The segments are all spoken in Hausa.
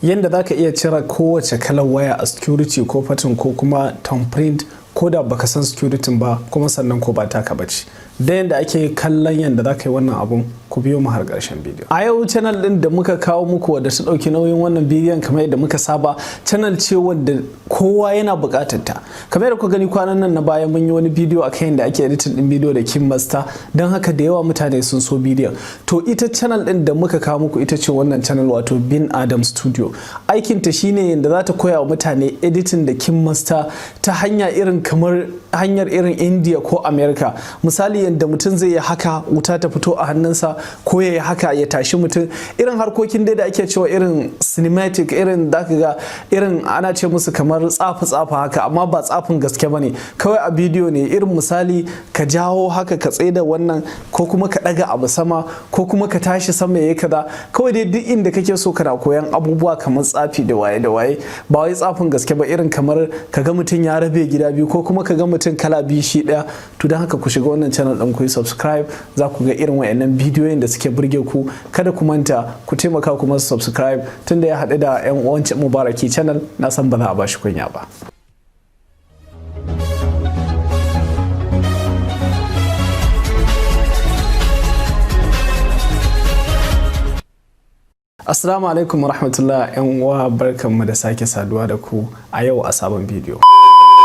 Yadda za ka iya cire kowace kalar waya a security ko pattern ko kuma thumbprint, ko da baka san security ba, kuma sannan ko ba taka bace. Da yadda ake kallon yadda za ka yi wannan abun, ku biyo mu har ƙarshen bidiyo. A yau channel din da muka kawo muku, wadda ta ɗauki nauyin wannan bidiyon, kamar yadda muka saba, channel ce wadda kowa yana buƙatar ta. Kamar yadda kuka gani kwanan nan na baya, mun yi wani bidiyo akan yadda ake editing din bidiyo da KineMaster. Don haka da yawa mutane sun so bidiyon. To, ita channel din da muka kawo muku ita ce wannan channel, wato Bin Adam Studio. Aikin ta shine yadda za ta koya wa mutane editing da KineMaster ta hanya irin kamar hanyar irin India ko America. Misali, yadda mutum zai yi haka wuta ta fito a hannunsa, ko ya yi haka ya tashi mutum, irin harkokin dai da ake cewa irin cinematic, irin da ga irin ana ce musu kamar tsafi tsafa haka, amma ba tsafin gaske bane, kawai a bidiyo ne. Irin misali ka jawo haka ka tsaida wannan, ko kuma ka daga abu sama, ko kuma ka tashi sama yayi kaza, kawai dai duk inda kake so kana koyan abubuwa kamar tsafi da waye da waye, ba wai tsafin gaske ba, irin kamar ka ga mutum ya rabe gida biyu, ko kuma ka ga mutum kala biyu shi daya. To, don haka ku shiga wannan channel din, ku yi subscribe, za ku ga irin wayannan bidiyoyin da suke burge ku. Kada ku manta ku taimaka kuma subscribe, tunda ya haɗu da yan uwan Mubaraki Channel, na san ba za a bashi kunya ba. Assalamu alaikum warahmatullah. Yan uwa, barkanmu da sake saduwa da ku a yau a sabon bidiyo.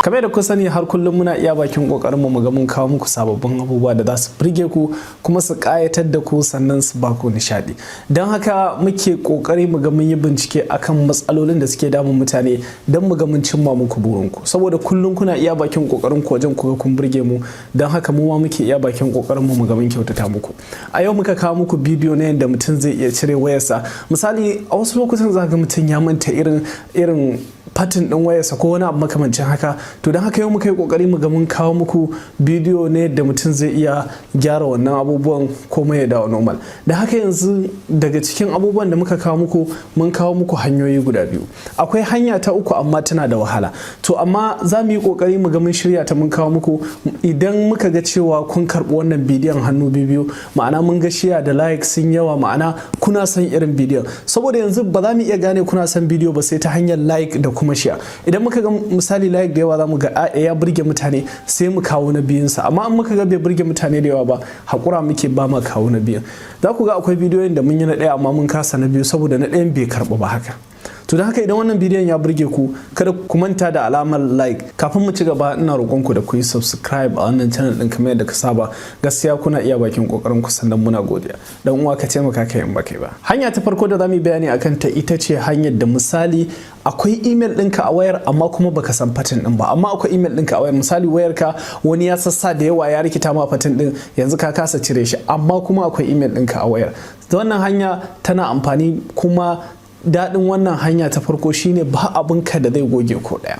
Kamar da ku sani, har kullum muna iya bakin kokarin mu ga mun kawo muku sababbin abubuwa da za su burge ku kuma su kayatar da ku, sannan su ba ku nishadi. Don haka muke kokari mu ga mun yi bincike akan matsalolin da suke damun mutane, don mu ga mun cimma muku burinku, saboda kullum kuna iya bakin kokarin ku wajen ku ga kun burge mu. Don haka mu ma muke iya bakin kokarin mu mu ga mun kyautata muku. A yau muka kawo muku bidiyo na yadda mutum zai iya cire wayarsa. Misali, a wasu lokutan za ga mutum ya manta irin pattern din wayarsa ko wani abu makamancin haka. To, don haka yau muka yi kokari mu ga mun kawo muku bidiyo ne da mutum zai iya gyara wannan abubuwan, komai ya dawo normal. Da haka yanzu daga cikin abubuwan da muka kawo muku, mun kawo muku hanyoyi guda biyu. Akwai hanya ta uku, amma tana da wahala. To, amma za mu yi kokari mu ga mun shirya ta mun kawo muku idan muka ga cewa kun karɓi wannan bidiyon hannu biyu, ma'ana mun ga share da like sun yawa, ma'ana kuna son irin bidiyon. Saboda yanzu ba za mu iya gane kuna son bidiyo ba sai ta hanyar like da kuma share. Idan muka ga misali like da yawa, za mu ga ya burge mutane, sai mu kawo na biyunsa. Amma in muka ga bai burge mutane da yawa ba, hakura muke, ba ma kawo na biyun. Za ku ga akwai bidiyoyin da mun yi na ɗaya amma mun kasa na biyu, saboda na ɗayan bai karɓu ba haka. To, don haka idan wannan bidiyon ya burge ku, kada ku manta da alamar like. Kafin mu ci gaba, ina roƙon ku da ku yi subscribe a wannan channel din kamar yadda ka saba. Gaskiya kuna iya bakin kokarin ku, sannan muna godiya. Dan uwa, ka taimaka ka in baka ba. Hanya ta farko da zamu yi bayani akan ta ita ce hanyar da misali akwai email ɗinka a wayar, amma kuma baka san pattern ɗin ba, amma akwai email ɗinka a wayar. Misali, wayarka wani ya sassa da yawa, ya rikita ma pattern ɗin, yanzu ka kasa cire shi, amma kuma akwai email ɗinka a wayar. Wannan hanya tana amfani, kuma daɗin wannan hanya ta farko shine ba abinka da zai goge ko ɗaya.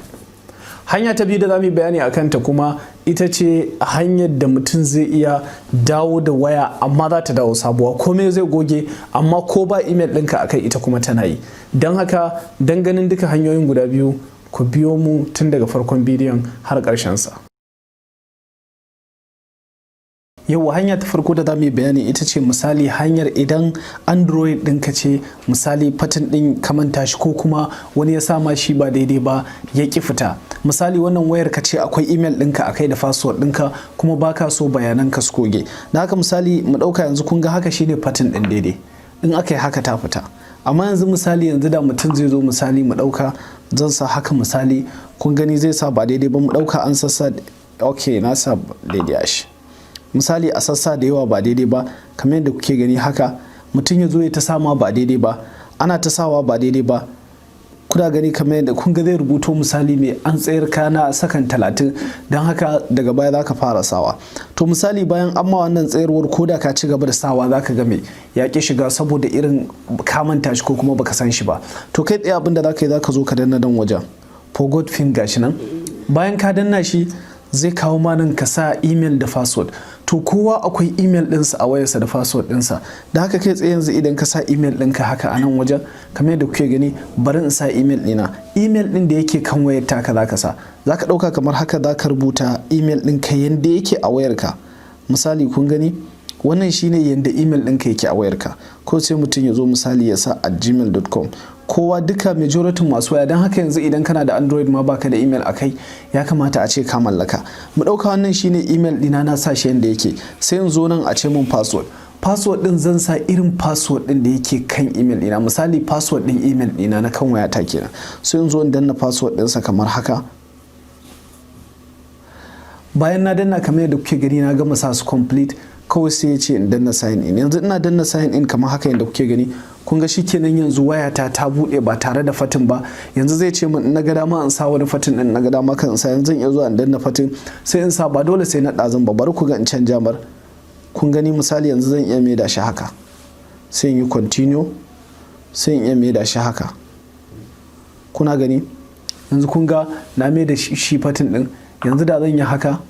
Hanya ta biyu da za mu yi bayani a kanta kuma ita ce hanyar da mutum zai iya dawo da waya, amma za ta dawo sabuwa, komai zai goge, amma ko ba email ɗinka akai, ita kuma tana yi. Don haka, don ganin duka hanyoyin guda biyu, ku biyo mu tun daga farkon bidiyon har ƙarshen sa. Yau hanya ta farko da za mu yi bayani ita ce misali hanyar idan Android ɗinka ce, misali pattern ɗin ka manta shi, ko kuma wani ya sama shi ba daidai ba ya ƙi fita. Misali, wannan wayar ka ce akwai email ɗinka akai da password ɗinka, kuma baka so bayanan ka su goge. Da haka misali mu ɗauka yanzu, kun ga haka shine pattern ɗin daidai, in aka yi haka ta fita. Amma yanzu misali, yanzu da mutum zai zo, misali mu ɗauka zan sa haka, misali kun gani zai sa ba daidai ba. Mu ɗauka an sassa, ok, na sa daidai a shi. Misali a sassa da yawa ba daidai ba, kamar yadda kuke gani haka, mutum ya zo ya ta sama ba daidai ba, ana ta sawa ba daidai ba. Kuna gani kamar yadda kun ga zai rubuto, misali mai an tsayar kana sakan 30. Don haka daga baya za ka fara sawa. To, misali bayan an ma wannan tsayarwar, ko da ka ci gaba da sawa, za ka ga mai ya ƙi shiga, saboda irin ka manta shi ko kuma baka san shi ba. To, kai tsaye abin da za ka yi, za ka zo ka danna dan wajen "Forgot PIN", gashi nan. Bayan ka danna shi, zai kawo ma nan ka sa email da password. To, kowa akwai email ɗinsa a wayarsa da password ɗinsa. Da haka kai tsaye yanzu idan ka sa email ɗinka haka a nan wajen, kamar yadda kuke gani, bari in sa email ɗina. Email ɗin da yake kan wayar taka zaka sa. Zaka ɗauka kamar haka, zaka rubuta email ɗinka yanda yake a wayarka. Misali, kun gani, wannan shine yanda email ɗinka yake a wayarka. Ko sai mutum ya zo misali ya sa @gmail.com. Kowa duka, majority masu waya. Don haka yanzu idan kana da Android ma baka da email akai, ya kamata a ce ka mallaka. Mu ɗauka wannan shine email ɗina, na sa shi yanda yake. Sai in zo nan a ce mun password. Password din zan sa irin password din da yake kan email ɗina, misali password din email ɗina na kan wayata kenan. Sai in zo in danna password ɗinsa kamar haka. Bayan na danna kamar yadda kuke gani, na gama sa su complete, kawai sai ya ce in danna sign in. Yanzu ina danna sign in kamar haka yadda kuke gani. Kun ga shikenan, yanzu wayata ta bude ba tare da pattern ba. Yanzu zai ce min na ga dama in sa wani pattern din, na ga dama kan in sa. Yanzu zan iya zuwa in danna pattern sai in sa, ba dole sai na ɗazun ba. Bari ku ga in canja mar. Kun gani, misali yanzu zan iya maida shi haka, sai in yi continue. Sai in iya maida shi haka. Kuna gani, yanzu kun ga na maida shi pattern din. Yanzu da zan yi haka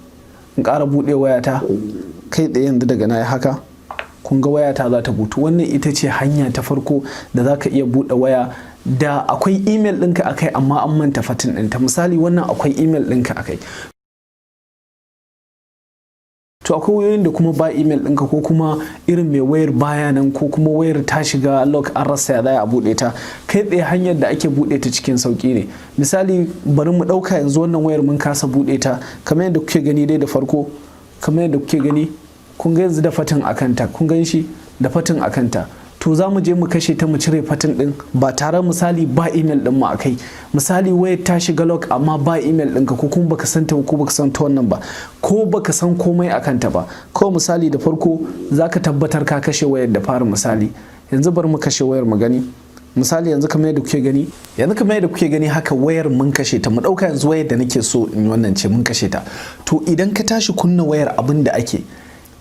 in ƙara buɗe wayata kai tsaye, yanzu daga na yi haka, kun ga wayata za ta butu. Wannan ita ce hanya ta farko da za ka iya buɗe waya da akwai email ɗinka akai amma an manta pattern ɗinta. Misali wannan akwai email ɗinka akai. To akwai wayoyin da kuma ba email ɗinka, ko kuma irin mai wayar baya nan, ko kuma wayar ta shiga lock, an rasa ya za a buɗe ta. Kai tsaye hanyar da ake buɗe ta cikin sauƙi ne. Misali, bari mu ɗauka yanzu wannan wayar mun kasa buɗe ta. Kamar yadda kuke gani dai da farko, kamar yadda kuke gani, kun ga yanzu da pattern a kanta. Kun gan shi da pattern a kanta. To za mu je mu kashe ta, mu cire pattern din ba tare, misali ba email din mu akai. Misali wayar ta shiga lock amma ba email ɗinka, ko kuma baka san ta, ko baka san ta wannan ba, ko baka san komai akan ta ba. Kawai misali da farko zaka tabbatar ka kashe wayar da fara. Misali yanzu bari mu kashe wayar mu gani. Misali yanzu kamar yadda kuke gani, yanzu kamar yadda kuke gani haka, wayar mun kashe ta. Mu dauka yanzu wayar da nake so in wannan ce, mun kashe ta. To idan ka tashi kunna wayar, abin da ake,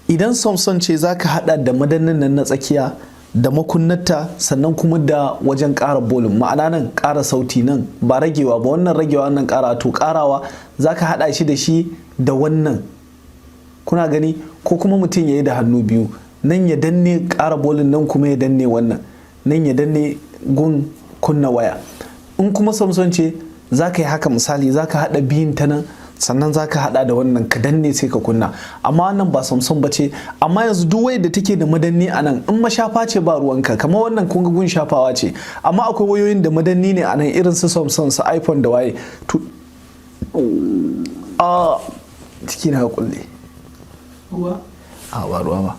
idan Samsung ce, zaka hada da madannin nan na tsakiya da makunnata, sannan kuma da wajen ƙara volume, ma'ana nan ƙara sauti nan, ba ragewa ba, wannan ragewa, wannan ƙara. To ƙarawa zaka hada shi da shi da wannan, kuna gani, ko kuma mutum ya yi da hannu biyu, nan ya danne ƙara volume, nan kuma ya danne wannan, nan ya danne gun kunna waya. In kuma Samsung ce, za ka yi haka. Misali za ka haɗa biyun ta nan, sannan za ka haɗa da wannan, ka danne sai ka kunna. Amma wannan ba Samsung ba ce. Amma yanzu duk wayar da take da madanni a nan, in mashafa ce ba ruwanka. Kamar wannan, kun ga gun shafawa ce. Amma akwai wayoyin da madanni ne a nan, irin su Samsung, su iPhone da waye. To a ciki na kulle. Ruwa? A, ba ruwa ba.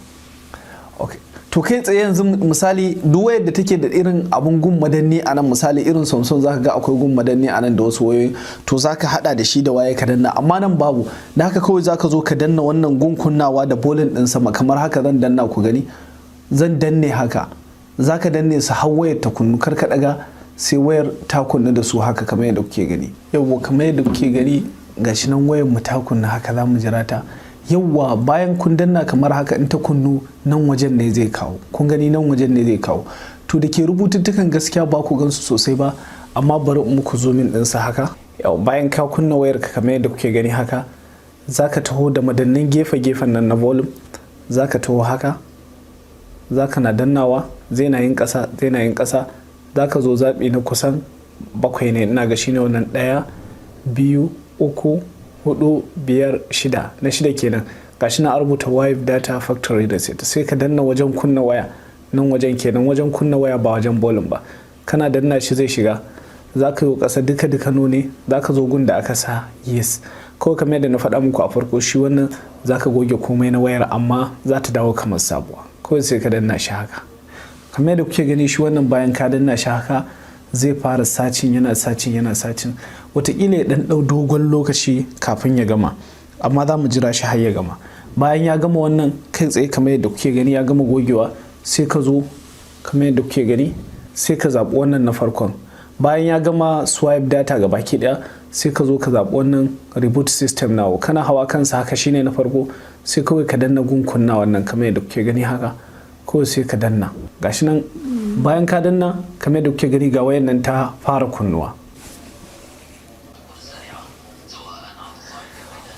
Okay, to kai tsaye yanzu misali duk wayar da take da irin abun gun madanni a nan, misali irin Samsung, zaka ga akwai gun madanni a nan da wasu wayoyi. To zaka hada da shi da waye ka danna. Amma nan babu, da haka kawai zaka zo ka danna wannan gun kunnawa da volume din sama kamar haka. Zan danna ku gani, zan danne haka. Zaka danne su har wayar ta kunnu. Kar ka daga sai wayar ta kunnu da su haka kamar yadda kuke gani. Yawwa, kamar yadda kuke gani, gashi nan wayar mu ta kunnu haka. Za mu jira ta. Yawwa, bayan kun danna kamar haka, in ta kunnu, nan wajen ne zai kawo. Kun gani, nan wajen ne zai kawo. To da ke rubututtukan gaskiya ba ku gansu sosai ba, amma bari in muku zoom in ɗinsa haka. Yau bayan ka kunna wayar ka kamar yadda kuke gani haka, zaka taho da madannin gefe-gefen nan na volume. Zaka taho haka, zaka na dannawa, zai na yin ƙasa, zai na yin ƙasa. Zaka zo zaɓi na kusan bakwai ne ina ga, shine wannan: ɗaya, biyu, uku, hudu, biyar, shida. Na shida kenan. Gashi na rubuta "Wipe data, factory reset". Sai ka danna wajen kunna waya, nan wajen kenan, wajen kunna waya, ba wajen volume ba. Kana danna shi zai shiga. Za ka yi ƙasa duka duka ne, za ka zo gun da aka sa "Yes". Kawai kamar yadda na faɗa muku a farko, shi wannan za ka goge komai na wayar amma za ta dawo kamar sabuwa. Kawai sai ka danna shi haka kamar yadda kuke gani. Shi wannan bayan ka danna shi haka, zai fara searching, yana searching, yana searching. Wataƙila ya ɗan ɗau dogon lokaci kafin ya gama, amma za mu jira shi har ya gama. Bayan ya gama wannan, kai tsaye kamar yadda kuke gani ya gama gogewa, sai ka zo kamar yadda kuke gani, sai ka zaɓi wannan na farkon. Bayan ya gama swipe data ga baki ɗaya, sai ka zo ka zaɓi wannan "Reboot system now". Kana hawa kansa haka, shine na farko, sai kawai ka danna gun kunna wannan kamar yadda kuke gani haka. Kawai sai ka danna, gashi nan. Bayan ka danna kamar yadda kuke gani, ga wayan nan ta fara kunnuwa.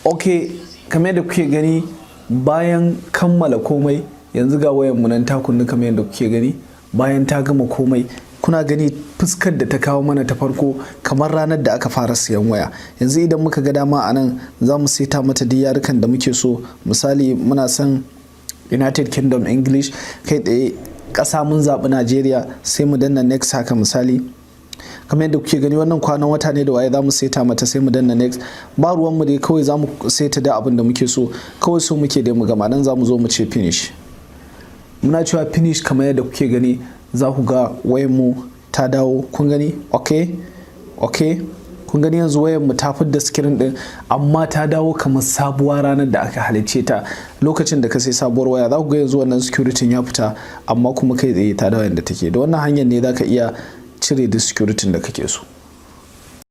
Ok, kamar yadda kuke gani, bayan kammala komai, yanzu ga wayan mu nan ta kunnu kamar yadda kuke gani. Bayan ta gama komai, kuna gani fuskar da ta kawo mana ta farko kamar ranar da aka fara siyan waya. Yanzu idan muka ga dama, a nan za mu saita mata duk yarukan da muke so. Misali muna son United Kingdom English. Kai tsaye ƙasa mun zaɓi Najeriya, sai mu danna "Next" haka misali. Kamar yadda kuke gani, wannan kwanan wata ne da waye, za mu seta mata, sai mu danna next. Ba ruwan mu dai, kawai za mu seta da abin da muke so. Kawai so muke dai mu gama. Nan za mu zo mu ce finish. Muna cewa finish, kamar yadda kuke gani, za ku ga wayan mu ta dawo. Kun gani? Okay, kun gani, yanzu wayan mu ta fidda screen din, amma ta dawo kamar sabuwa ranar da aka halicce ta, lokacin da ka sai sabuwar waya. Za ku ga yanzu wannan security ya fita, amma kuma kai tsaye ta dawo yadda take. Da wannan hanyar ne za ka iya cire da security da kake so.